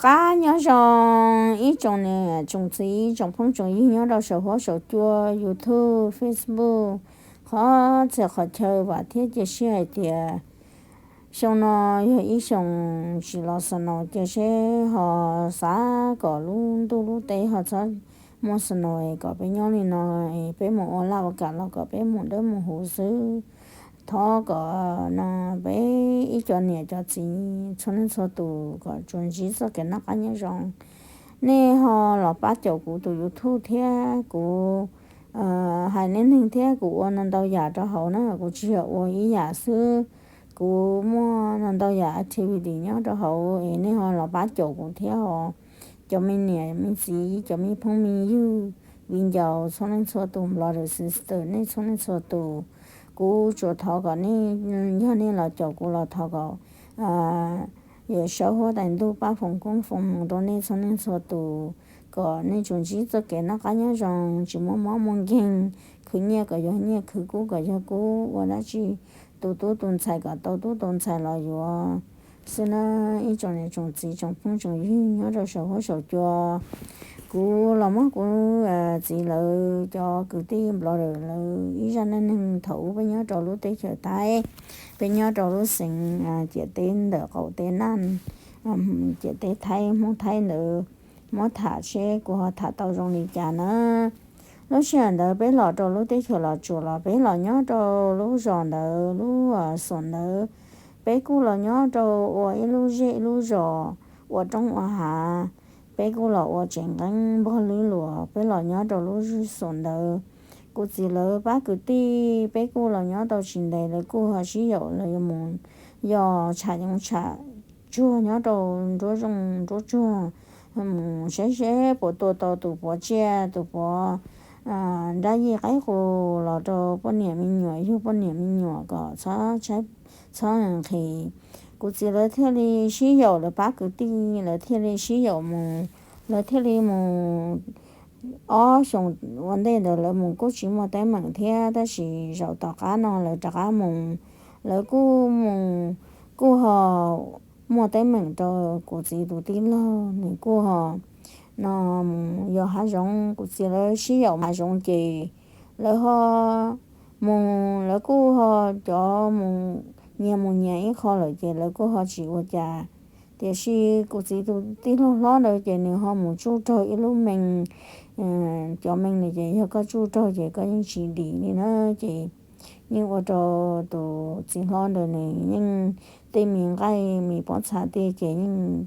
Qab nyob zoo ib tsoom niam tsoom txiv, tsoom phooj tsoom ywg nyob rau saum huab saum cua, YouTube, Facebook, qhov txhia qhov chaw, vam thiab cia siab hais tias xyoo no yog ib xyoo tsis los snow, cia seb ho xav kom lub ntuj lub teb ho txhob muaj snow kom peb nyob li no, peb mus ua laj ua kam los kom peb mus dawb mus huv xwb. Thov kom no peb ib co niam cov txiv txhua leej txhua tus kom tsuas ntsib txoj kev noj qab nyob zoo. Nej ho los pab caum kuv tus YouTube thiab kuv hais nej neeg thiab, kuv ua no ntau yam rau hauv na, kuv tsis yog ua ib yam xwb. Kuv muaj no ntau yam activity nyob rau hauv es nej ho los pab caum kuv thiab os. Cov me niam me txiv, cov me phooj me ywg, viv ncaus txhua leej txhua tus, brother sister, nej txhua leej txhua tus, kuv tsuas thov kom nej, yog nej los caum kuv los thov kom Yawm Saub huab tais ntuj pab foom koob foom hmoov rau nej txhua leej txhua tus, kom nej tsuas ntsib txoj kev noj qab nyob zoo, tsis muaj mob muaj nkeeg, khwv nyiaj kom yog nyiaj, khwv kub kom yog kub, ua dab tsi tus tub tus ntxhais kom tau tub tau ntxhais los yuav xwb na. Ib tsoom niam tsoom txiv, tsoom phooj tsoom ywg nyob rau saum huab saum cua, kuv los muab kuv txiv lawv cov kwv tij brother lawv ib zaj neej neeg thaum ub peb nyob rau lub teb chaws Thaib, peb nyob rau lub xeev ciam teb ntawm qaum teb Naj, ciam teb Thaib, Hmoob Thaib ntawd, muab tham seb kuv ho tham tau zoo li cas na. Lub sij hawm ntawd peb los rau lub teb chaws Los Tsuas los peb los nyob rau lub zos ntawd, lub xum ntawd, peb kuj los nyob rau ua ib lub zej ib lub zos, ua roob ua hav, peb kuj los ua tsev nqeeb npog lwb luas, peb los nyob rau lub xum ntawd. Kuv txiv lawv pab kwv tij peb kuj los nyob tau tsis ntev, lawv kuj ho sib yaum los mus yos tsham yoov tsham tsuag nyob rau nruab zooj nruab tsuag, mus saib seb puas tua tau tus puav tsiaj tus puav nrab yij qaib qus los rau poj niam me nyuam, yug poj niam me nyuam kom txhob txhob nqhis. Kuv txiv lawv thiaj li sib yaum, lawv pab kwv tij lawv thiaj li sib yaum mus, lawv thiaj li mus ob xyoos ua ntej ntawd lawv mus kuj tsis muaj teeb meem thiab, tab sis zaum tom qab no lawv rov qab mus, lawv kuj mus, kuj ho muaj teeb meem rau kuv txiv tus tij laug, nws kuj ho no mus yos hav zoov, kuv txiv lawv sib yaum hav zoov ces lawv ho mus, lawv kuj ho cov mus nyias mus nyias ib qho lawm ces lawv kuj ho tsis ua cas. Tiam sis kuv txiv tus tij laug hlob ntawd ces nws ho mus tsuj raug ib lub mees, cov mees ntawd ces yog koj tsuj raug ces koj yeej tsis dim li na, ces yeej ua rau tus txiv hlob ntawd nws yeej tej me nqaij me pob txha tej ces yeej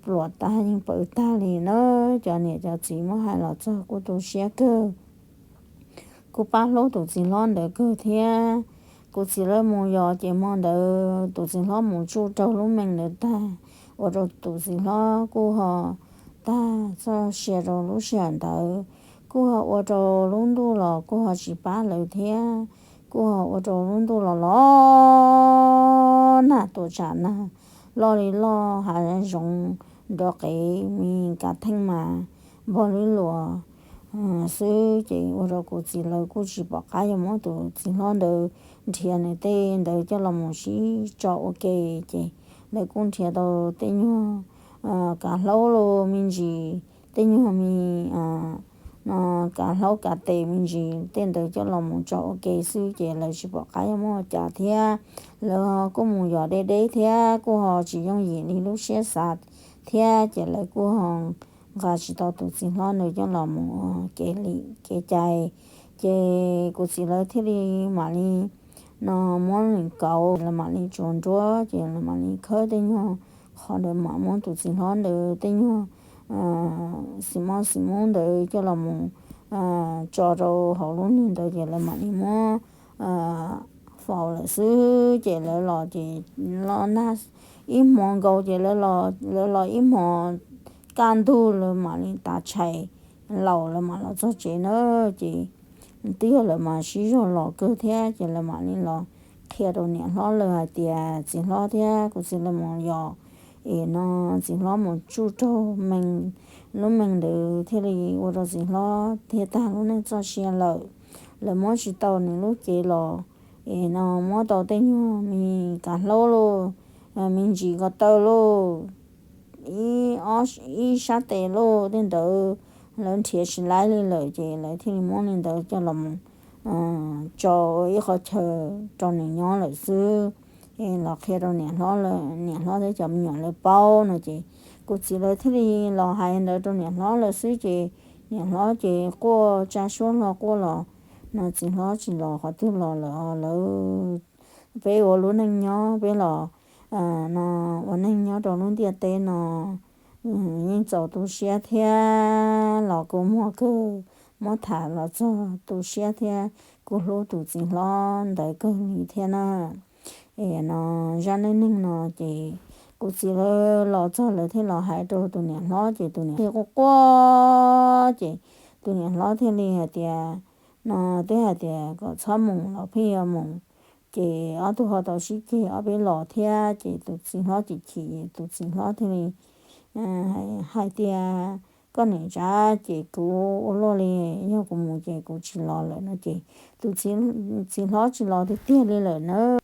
pluam tag yeej pawv tag li na. Cov niam cov txiv muab hais los txog kuj tu siab kawg. Kuj pab hlub tus txiv hlob ntawd kawg thiab. Kuv txiv lawv mus yos ces hmo ntawd tus txiv hlob mus tsuj raug lub mees ntawd tag, ua rau tus txiv hlob kuj ho tag txoj sia rau lub sij hawm ntawd, kuj ho ua rau lub ntuj los kuj ho tsis pab lawv thiab, kuj ho ua rau lub ntuj los los nag tuam tsam nag, loj li loj hav zoov nrov qev me kav theej mas npog lwb luas xwb, ces ua rau kuv txiv lawv kuj tsis pom qab yuav muab tus txiv hlob ntawd nrhiav nws tej ntawd coj los mus sib tso ua ke, ces lawv kuj nrhiav tau tej nyuag kav hlaub los me ntsis, tej nyuag me no kav hlaub kav tes me ntsis tej ntawd coj los mus tso ua ke xwb, ces lawv tsis pom qab yuav muab ua cas thiab. Lawv kuj mus yos deb deb thiab kuj ho tsis yooj yim li lub siab xav thiab, ces lawv kuj ho nqa tsis tau tus txiv hlob ntawd coj los mus ua kev lim kev cai. Ces kuv txiv lawv thiaj li mam li no muab nws kauv, lawv mam li tsuas nruab, ces lawv mam li khawb tej nyuag qhov ntawd mam muab tus txiv hlob ntawd tej nyuag xim moj xim mub ntawd coj los mus tso rau hauv lub nws ntawd, ces lawv mam li muab faus lawm xwb. Ces lawv los ces los nag ib hmo nkaus, ces lawv los ib hmo kaj ntug lawv mam li tav tshais laus lawv mam los txog tsev na. Ces twb yog lawv mas sib zog los kawg thiab, ces lawv mam li los qhia rau niam hlob lawv hais tias txiv hlob thiab kuv txiv lawv mus yos es no txiv hlob mus tsuj raug mees, lub mees ntawd thiaj li ua rau txiv hlob thiaj tag lub neej txoj sia lawm. Lawv muab tsis tau nws lub cev los es no muab tau tej nyuag me kav hlaub lauj, me ntsis ko taw lauj, ib ob ib sab tes lauj, tej ntawd lawv nrhiav tsis laib li lawm ces lawv thiaj li muab li ntawd coj los mus tso ib qhov chaw rau nws nyob lawm xwb. Es los qhia rau niam hlob lawv, niam hlob thiab cov me nyuam lawv paub no ces kuv txiv lawv thiaj li los hais ntawd rau niam hlob lawv xwb ces niam hlob ces quaj tsa suab hlo quaj los no txiv hlob tsis los qhov twg los lawm. Lawv, peb ua lub neej nyob peb los no ua neej nyob rau lub ntiaj teb no yeej txaus tu siab thiab los kua muag kawg, muab tham los txog tu siab thiab kuj hlub tus txiv hlob ntawd kawg li thiab na. Es no zaj neej neeg no ces kuv txiv lawv los txog lawv thiaj los hais rau tus niam hlob ces tus niam hlob quaj quaj ces tus niam hlob thiaj li hais tias no twb hais tias kom txhob mus los pheej yuav mus ces ob tug ho tau sib ceg ob peb los thiab ces tus txiv hlob chim chim tus txiv hlob thiaj li hais tias koj niam tsav ces kuv ua luaj li, yog kuv mus ces kuv tsis los lawm no ces tus txiv hlob tsis los tiag tiag li lawm na.